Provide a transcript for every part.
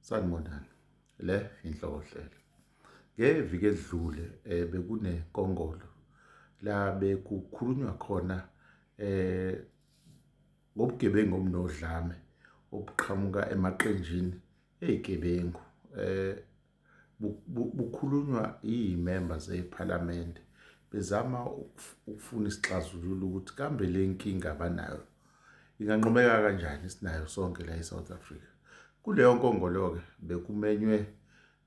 Sanibonani. Le inhlokohlelo. Ngeviki edlule bekunenkongolo la bekukhulunywa khona ngobugebengu obunodlame obuqhamuka emaqenjini ey'gebengu bukhulunywa iy'memba zephalamende bezama ukufuna isixazululo ukuthi kambe le nkinga abanayo inganqomeka kanjani sinayo sonke la e-South Africa. Kuleyo nkongolo-ke bekumenywe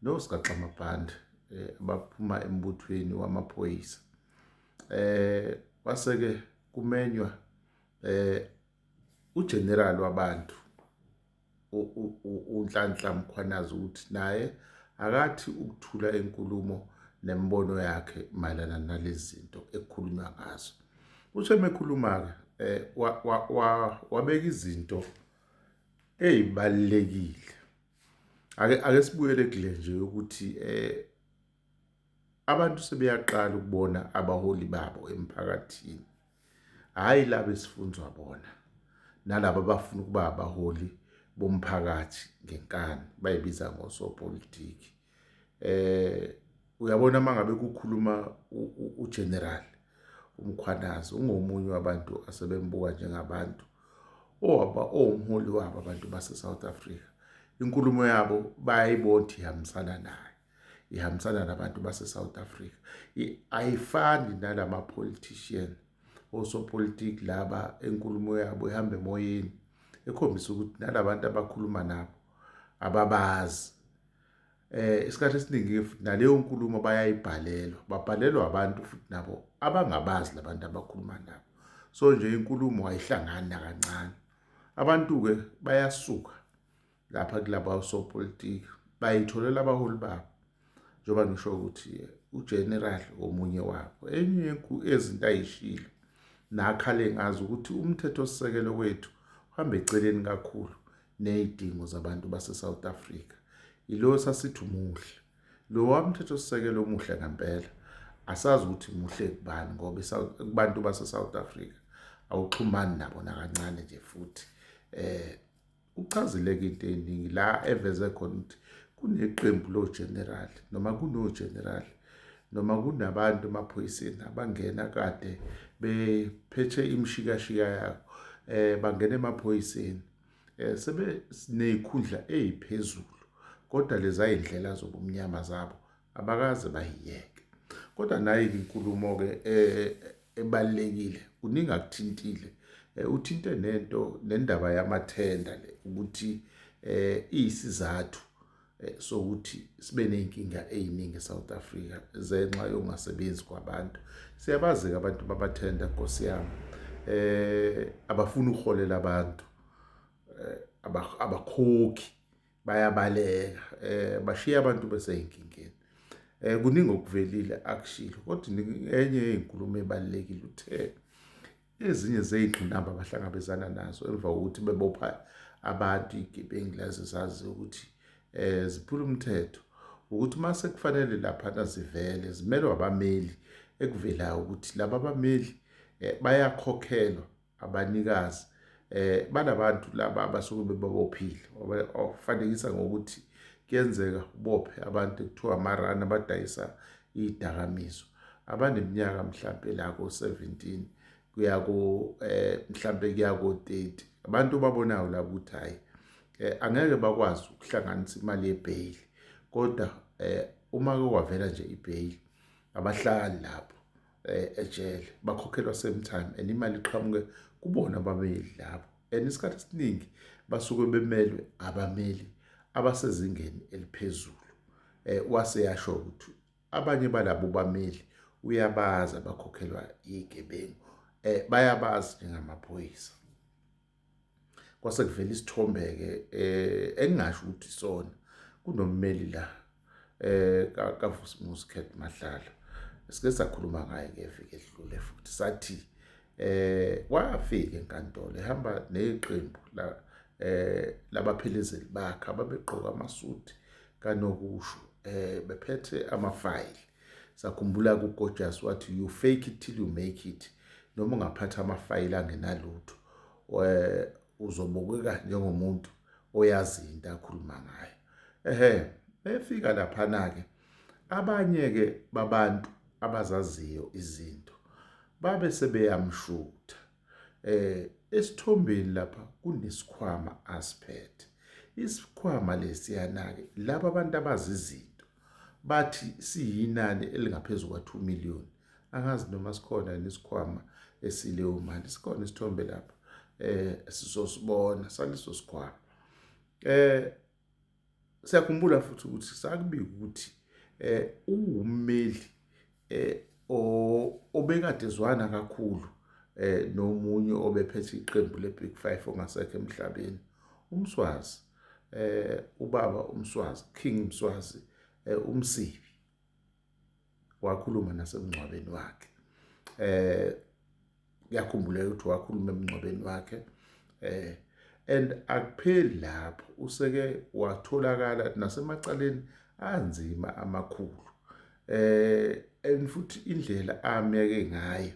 nosigaxamabhande abaphuma embuthweni wamaphoyisa. Kwase-ke kumenywa uGeneral wabantu uNhlanhla Mkhwanazi ukuthi naye akathi ukuthula inkulumo nemibono yakhe mayelana nalezi zinto ekukhulunywa ngazo. Uthe mekhuluma-ke wabeka izinto ey'balulekile. Ake sibuyele kule nje yokuthi abantu sebeyaqala ukubona abaholi babo emphakathini. Hhayi laba esifunzwa bona nalaba abafuna ukuba abaholi bomphakathi ngenkani bayibiza ngosopolitiki. Uyabona uma ngabe kukhuluma uGeneral uMkhwanazi ungomunye wabantu asebembuka njengabantu owaba owumholi wabo abantu base-South Africa. Inkulumo yabo bayayibona ukuthi ihambisana naye. Ihambisana nabantu base-South Africa. Ayifani nalama politician osopolitiki laba enkulumo yabo ihamba emoyeni ekhombisa ukuthi nalabantu abakhuluma nabo ababazi. Isikhathi esiningi futhi naleyo nkulumo bayayibhalelwa, babhalelwa abantu futhi nabo abangabazi labantu abakhuluma nabo. So nje inkulumo ayihlangani nakancane. Abantu-ke bayasuka lapha kulaba osopolitiki bayitholela abaholi babo njengoba ngisho ukuthi uGeneral omunye wabo. Enye ezinto ayishilo nakhale ngazo ukuthi umthethosisekelo wethu uhamba eceleni kakhulu ney'dingo zabantu base-South Africa. Ilo sasithi umuhle lo mthethosisekelo omuhle ngempela, asazi ukuthi muhle kubani ngoba kubantu base-South Africa awuxhumani nabo nakancane nje. Futhi uchazile-ke into ey'ningi la eveze khona ukuthi kuneqembu lo-general noma kuno-general noma kunabantu emaphoyiseni abangena kade bephethe imishikashika yabo, bangena emaphoyiseni sebe ney'khundla ey'phezulu, kodwa leza y'ndlela zobumnyama zabo abakaze bayiyeke. Kodwa nayi-ke inkulumo-ke ebalulekile, kuningi akuthintile. Uthinte nento nendaba yamathenda le ukuthi iyisizathu sokuthi sibe ney'nkinga ey'ningi e-South Africa zenxa yokungasebenzi kwabantu. Siyabazi-ke abantu babathenda Nkosi yami, abafuni ukuholela abantu, abakhokhi, bayabaleka, bashiya abantu besey'nkingeni. Kuningi okuvelile akushilo, kodwa enye yey'nkulumo ebalulekile uthe ezinye zey'ngqinamba abahlangabezana nazo emva kokuthi bebopha abantu iy'gebengu lezi zazi ukuthi ziphula umthetho, ukuthi uma sekufanele laphana zivele zimelwe abameli, ekuvelayo ukuthi laba abameli bayakhokhelwa abanikazi banabantu laba abasuke bebabophile. Ofanekisa ngokuthi kuyenzeka ubophe abantu ekuthiwa amarani abadayisa iy'dakamizwa abaneminyaka mhlampe la ko-17 kuya ko mhlampe kuya ko-30, abantu obabonayo laba ukuthi hhayi angeke bakwazi ukuhlanganisa imali yebheyili, kodwa uma ke kwavela nje ibheyili abahlali lapho ejele, bakhokhelwa same time and imali iqhamuke kubona abameli labo. And isikhathi esiningi basuke bemelwe abameli abasezingeni eliphezulu. Wase yasho ukuthi abanye balabo bameli uyabazi abakhokhelwa iy'gebengu, bayabazi njengamaphoyisa. Kwase kuvela isithombe-ke engingasho ukuthi sona kunommeli la kaVusimuzi Cat Matlala, sike sakhuluma ngaye ngeviki edlule futhi sathi wafika enkantolo ehamba neqembu la labaphelezeli bakhe ababegqoka amasuti kanokusho, bephethe amafayili. Sakhumbula kuGorgeous wathi you fake it till you make it, noma ungaphatha amafayili angenalutho uzobukeka njengomuntu oyazi into akhuluma ngayo. Ehhe, befika laphana-ke abanye-ke babantu abazaziyo izinto babe sebeyamshutha. Esithombeni lapha kunesikhwama asiphethe. Isikhwama lesiyana-ke laba abantu abazi izinto bathi siyinani elingaphezu kwa-2 million. Angazi noma sikhona yini isikhwama esileyo mali. Sikhona isithombe lapha sizosibona saleso sikhwama. Siyakhumbula futhi ukuthi sakubika ukuthi uwummeli obekade ezwana kakhulu nomunye obephethe iqembu le-Big Five ongasekho emhlabeni, uMswazi, ubaba uMswazi, King Mswazi, uMsibi. Wakhuluma nasemngcwabeni wakhe. Kuyakhumbuleka ukuthi wakhuluma emngcwabeni wakhe. And akupheli lapho, useke watholakala nasemacaleni anzima amakhulu. And futhi indlela ameke ngayo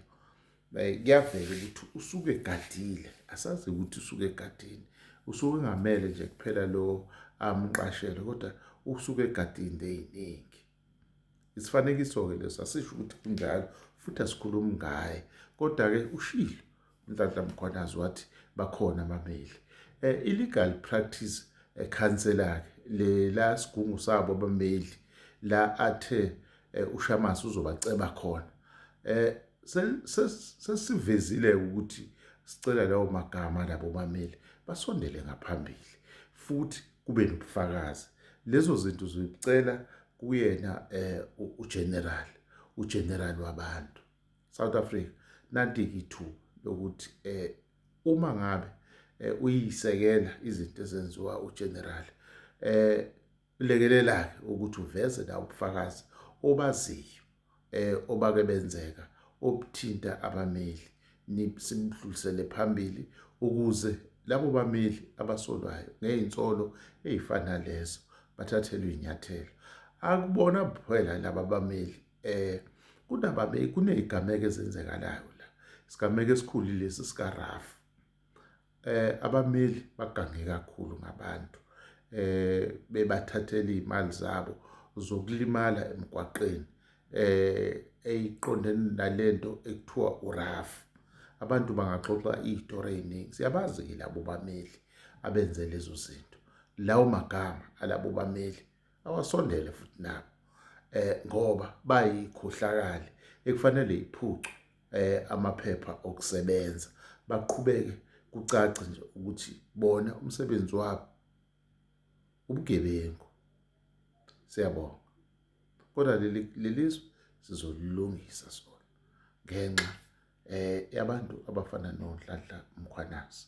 kuyavela ukuthi usuke egadile. Asazi ukuthi usuke egadini, usuke engamele nje kuphela lo amqashele, kodwa usuke egadile into ey'ningi. Isifanekiso-ke leso, asisho ukuthi kunjalo futhi asikhulumi ngaye, kodwa-ke ushilo uNhlanhla Mkhwanazi wathi bakhona abameli. I-Legal Practice Council-ke lela sigungu sabo abameli la athe uShamase uzobaceba khona, sesivezile ukuthi sicela lawo magama labo bameli basondele ngaphambili futhi kube nobufakazi. Lezo zinto zicela kuyena uGeneral wabantu South Africa. Nanti-ke ithuba lokuthi uma ngabe uyisekela izinto ezenziwa uGeneral, lekelela-ke ukuthi uveze la ubufakazi obaziyo obake benzeka obuthinta abameli, simdlulisele phambili ukuze labo bameli abasolwayo ngey'nsolo ey'fana lezo bathathelwe iy'nyathelo. Akubona kuphela laba bameli, kunabameli, kuney'gameko ezenzekalayo la. Isigameko esikhulu lesi sikaRaf. Abameli bagange kakhulu ngabantu, bebathathela iy'mali zabo zokulimala emgwaqeni, eyiqondene nalento ekuthiwa uRaf. Abantu bangaxoxa iy'tori ey'ningi. Siyabazi-ke labo bameli abenze lezo zinto. Lawo magama alabo bameli awasondele futhi nabo, ngoba bayikhohlakali ekufanele iphucwe amaphepha okusebenza, baqhubeke kucace nje ukuthi bona umsebenzi wabo ubugebengu. Siyabonga, kodwa lelizwe sizolilungisa sona ngenxa yabantu abafana noNhlanhla Mkhwanazi.